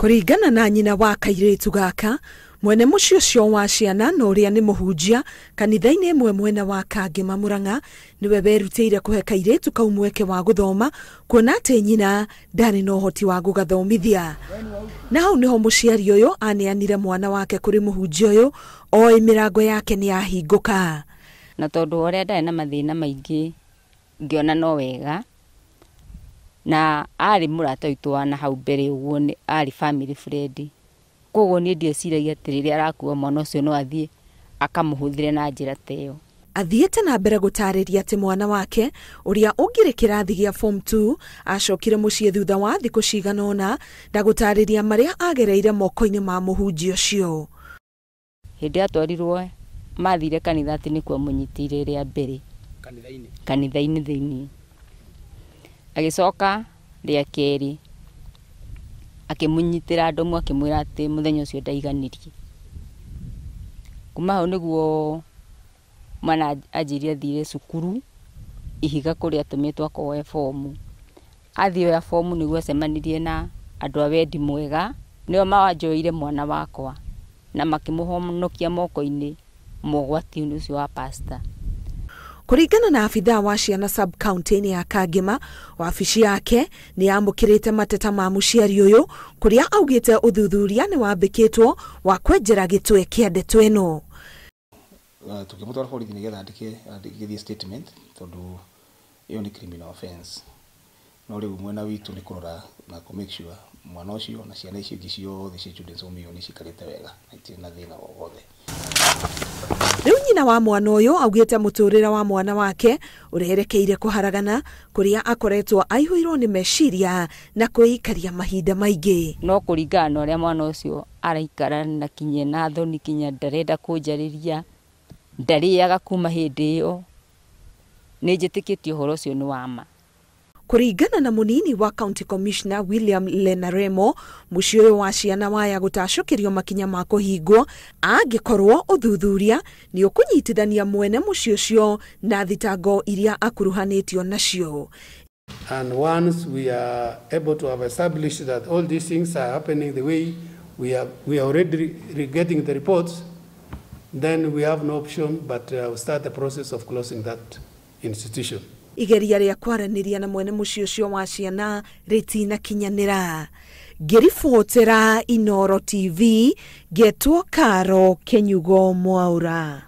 Kũringana na nyina wa kairĩtu gaka, mwene mũciĩ ũcio wa ciana na ũrĩa nĩ mũhunjia kanitha-inĩ ĩmwe mwena wa Kangema Murang'a, nĩwe werutĩire kũhe kairĩtu kau mweke wa gũthoma, kuona atĩ nyina ndarĩ na ũhoti wa gũgathomithia. Na hau nĩho mũciari ũyũ aneanire mwana wake kũrĩ mũhunjia ũyũ oĩ mĩrango yake nĩ yahingũka. Na tondũ ũrĩa ndarĩ na mathĩna maingĩ, ngĩona no wega, na arĩ mũrata witũ wa na hau mbere ũguo, nĩ arĩ family friend. Koguo niĩ ndieciragia atĩ rĩrĩa arakua mwana ũcio no athiĩ akamũhũthĩre na njĩra ta ĩyo. Athiĩte na mbere gũtarĩria atĩ mwana wake ũrĩa ũngĩrĩ kĩrathi gĩa form 2 acokire mũciĩ thutha wa thikũ cigana ũna na gũtarĩria marĩa agereire moko-inĩ ma mũhunjia ũcio. Hĩndĩ atwarirwo mathire kanitha atĩ nĩkuo amũnyitĩire rĩa mbere kanitha-inĩ thĩinĩ, agĩcoka rĩa kerĩ akĩmũnyitĩra ndomo, akĩmwĩra atĩ mũthenya ũcio ndaiganirie. Kuma hau nĩguo mwana anjĩrire athire cukuru Ihiga kũrĩa atũmĩtwo akoe bomu. Athiĩ oya bomu nĩguo acemanirie na andũ a wendi mwega, nĩo manjoeire mwana wakwa na makĩmũhonokia moko-inĩ mogwati-inĩ ũcio wa pastor. Kũringana na abithaa wa ciana sub county-inĩ ya Kangema, wabici yake nĩ yamũkĩrĩte mateta ma mũciari ũyũ, kũrĩa augĩte ũthuthuria nĩ wambĩkĩtwo wa kwenjera gĩtwe kĩa ndeto ĩno. Tũkĩmũtwara borithi nĩgetha andĩkithie statement, tondũ ĩyo nĩ criminal offense. No rĩu mwena witũ nĩ kũrora na kũ make sure mwana ũcio na ciana icio ingĩ ciothe cia children's home ĩyo nĩ cikarĩte wega na itirĩ na thĩna o wothe. Rĩu nyina wa mwana ũyũ augĩte mũtũrĩre wa mwana wake ũrerekeire kũharagana, kũrĩa akoretwo aihũirwo nĩ meciria na kwĩikaria mahinda maingĩ. No kũringana na ũrĩa mwana ũcio araikara na kinya na thoni, kinya ndarenda kũnjarĩria, ndarĩaga kuma hĩndĩ ĩyo, nĩ njĩtĩkĩtie ũhoro ũcio nĩ wa ma. Kũringana na mũnini wa County Commissioner William Lenaremo, mũciĩ ũyũ wa ciana waya gũtacũkĩrio makinya ma kũhingwo angĩkorwo ũthuthuria nĩ ũkũnyitithania mwene mũciĩ ũcio na thitango iria akuruhanĩtio nacio. And once we are able to have established that all these things are happening the way we are already getting the reports, then we have no option but start the process of closing that institution. Igeria rĩa kwaranĩria na mwene mũciĩ ũcio wa ciana rĩtinakinyanĩra. Ngĩribotera Inooro TV, ngetwo Karo Kenyugo Mwaura.